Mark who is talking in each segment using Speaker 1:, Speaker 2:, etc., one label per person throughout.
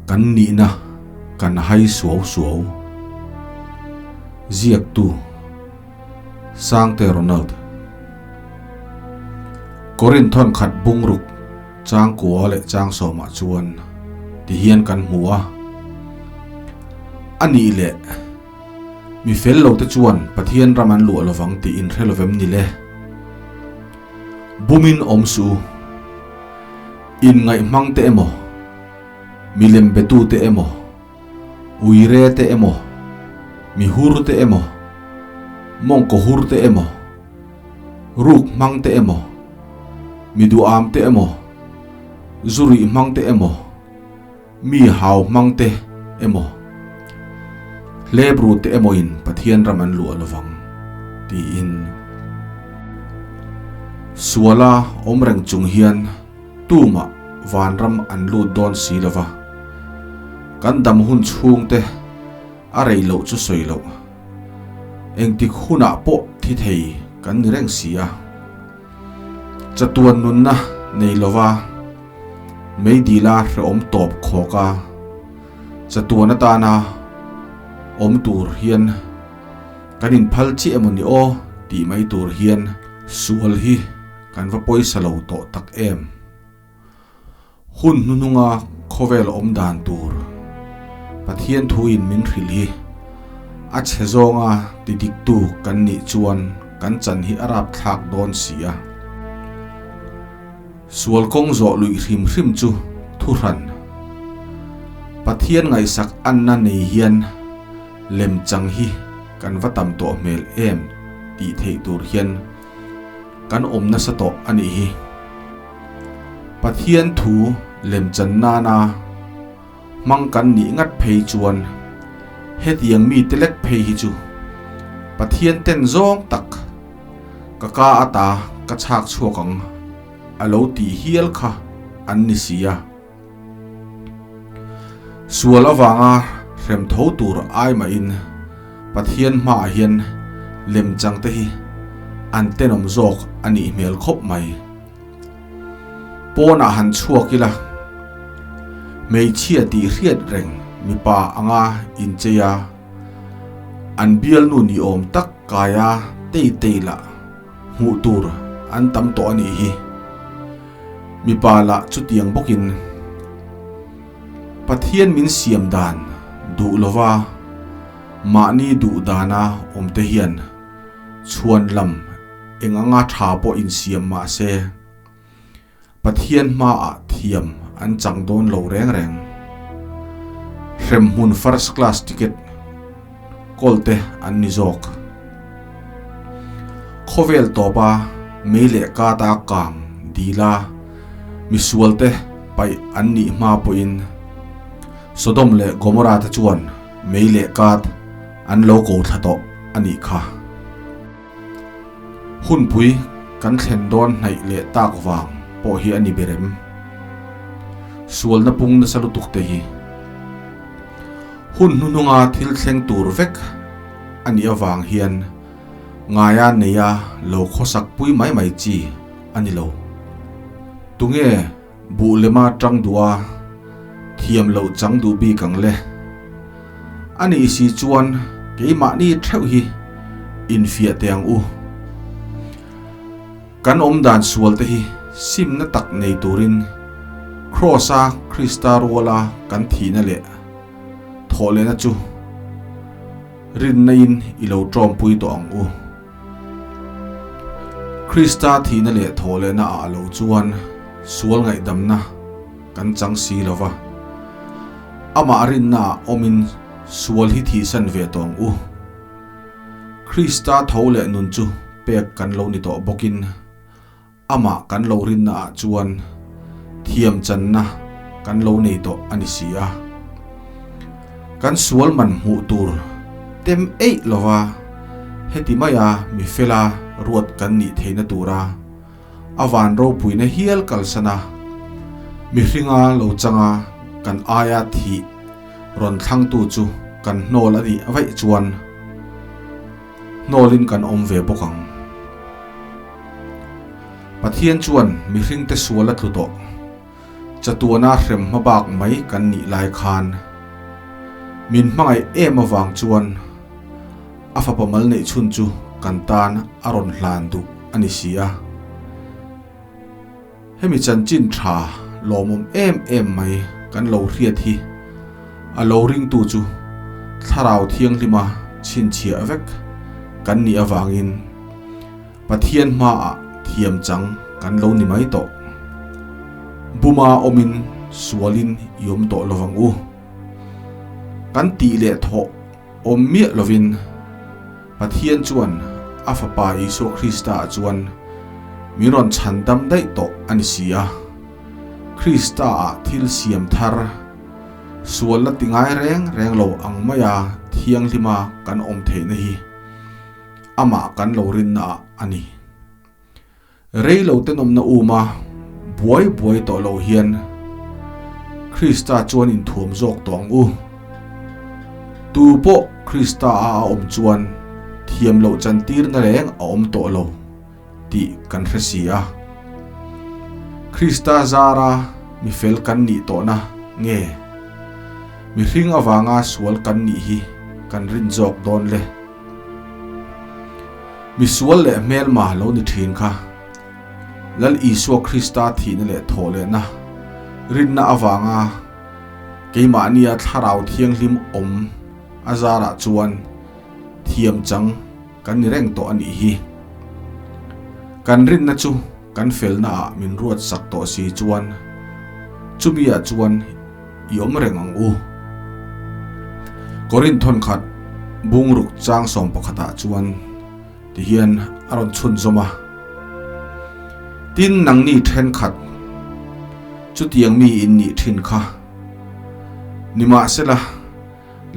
Speaker 1: Kan nihna kan hai suau suau. Ziaktu, Sangte Ronald. Korin thawnkhat bungruk changkua leh changsawmah chuan tihian kan hmu a, A nih leh mi fel lote chuan Pathian ram an luah lovang tih in hre lovem ni le? Bumin awm suh u. Inngaihmang te emaw, milem betu te emaw, uire te emaw, mihur te emaw, mawngkaw hur te emaw, ruk hmang te emaw, mi duham te emaw, zu rih hmang te emaw, mi hau hmang te emaw, hlep ru te emawin Pathian ram an luah lovang, tiin. Suala awm reng chung hian tumah vanram an lut dawn si lova, kan dam hun chhungte a rei loh chu sawi loh. Engtik hunah pawh thi thei kan ni reng si a. Chatuan nunna nei lova meidila hrehawm tawp khawk a, chatuan atana awm tur hian kan inphal chiah emaw ni aw tih mai tur hian sual hi kan va pawisa lo tawh tak em. Hun hnuhnunga khawvel awm dan tur Pathian thuin min hrilh hi a chhe zawnga ti diktu kan nih chuan kan chan hi a rapthlak dawn si a. Sual kawng zawh luih hrim hrim chu thuhran. Pathian ngaihsak anna nei hian lemchang hi kan va tam tawh hmel em tih theih tur hian kan awm nasa tawh a nih hi. Pathian thu lemchan nana hmang kan nih ngat phei chuan hetiang mite lek phei hi chu Pathian ten zawng tak ka ka ata ka chhak chhuak ang a lo tih hial kha an ni si a. Sual avanga hrem tho tur ai mahin Pathian hmaah hian lemchangte hi an tenawm zawk a nih hmel khawp mai. Pawnah han chhuak ila, hmeichhia tih hriat reng mipa anga inchei a, an bialnu ni awm tak kaia tei tei lah hmuh tur an tam tawh a nih hi. Mipa lah chutiang bawkin Pathian min siam dan duh lova mahni duh dana awmte hian chhuan lam eng anga tha pawh insiam mah se, Pathian hmaah thiam an chang dawn lo reng reng. Hremhmun first class ticket kawlte an ni zawk. Khawvel tawpa mei leh kata kang dila misualte paih an nih hma pawhin Sodom leh Gomorrah te chuan mei leh kat an lo ko thla tawh a nih kha. Hunpui kan thlen dawn hnaih leh tak vang pawh hi a ni ber em? Sualna pung nasa lutuk te hi hun hnuhnunga thil thleng tur vek a nih avang hian ngaia neia lo khawsak pui mai mai chi a ni lo. Tunge buh lema tang duh a, thiam loh chang duh bik ang le? A nih si chuan keimahni theuh hi infiah teh ang u. Kan awm dan sual te hi simna tak nei turin Kraws-a Krista ruala kan thihna leh thawhlehna chu rinna in i lo tawmpui tawh ang u. Krista thihna leh thawhlehna ah lo chuan sual ngaihdamna kan chang si lo va, amah rinna ah awmin sual hi thihsan ve tawh ang u. Krista tho leh nun chu pek kan lo ni tawh bawkin amah kan lo rinna ah chuan thiam channa kan lo nei tawh a ni si a. Kan sual man hmuh tur tem eih lova heti maia mi fela ruat kan nih theihna tura a van ropuina hial kalsan a, mihringa lo changa kan aia thih rawn thlangtu chu kan hnawl a nih vaih chuan hnawlin kan awm ve bawk ang. Pathian chuan mihringte sual a tlu tawh. Chatuana hrem hmabak mai kan nih lai khan min hmangaih em avang chuan a fapa mal neih chhun chu kan tan a rawn hlan duh a ni si a. Hemi chanchin tha lawmawm em em mai kan lo hriat hi a lo ringtu chu Thlarau Thianghlima chhinchhiah vek kan nih avangin Pathian hmaah thiam chang kan lo ni mai tawh. Buma awmin sualin i awm tawh lovang u. Kan tih leh thawh awm miah lovin Pathian chuan a Fapa Isua Krista-ah chuan min rawn chhan dam daih tawh a ni si a. Krista-ah thil siam thar, sual la ti ngai reng reng lo ang maia thianghlima kan awm theihna hi amah kan lo rinnaah a ni. Rei lo tenawmna uma buai buai tawh lo hian Krista chuan inthuam zawk tawh ang u. Tu pawh Krista a a awm chuan thiam loh chantirna reng a awm tawh lo tih kan hre si a. Krista zara mi fel kan nih tawhna nge mihring avanga sual kan nih hi kan rin zawk dawn le? Misual leh hmelma lo ni thin kha Lal Isua Krista thihna leh thawhlehna rinna avanga keimahnia Thlarau Thianghlim awm a zarah chuan thiam chang kan ni reng tawh a nih hi. Kan rinna chu kan felnaah min ruat sak tawh si chuan chumiah chuan i awm reng ang u. Korinth thawnkhat bungruk chang sawm pakhatah chuan tihian a rawn chhunzawm a, Tin, nangni thenkhat chutiang mi in nih thin kha nimahsela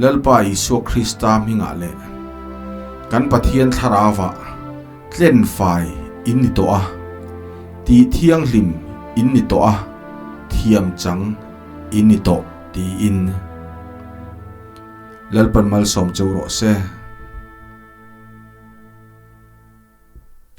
Speaker 1: Lalpa Isua Krista hmingah leh kan Pathian Thlarauah tlen fai in ni tawh a, tih thianghlim in ni tawh a, thiam chang in ni tawh tiin Lalpan malsawm cheu rawh se.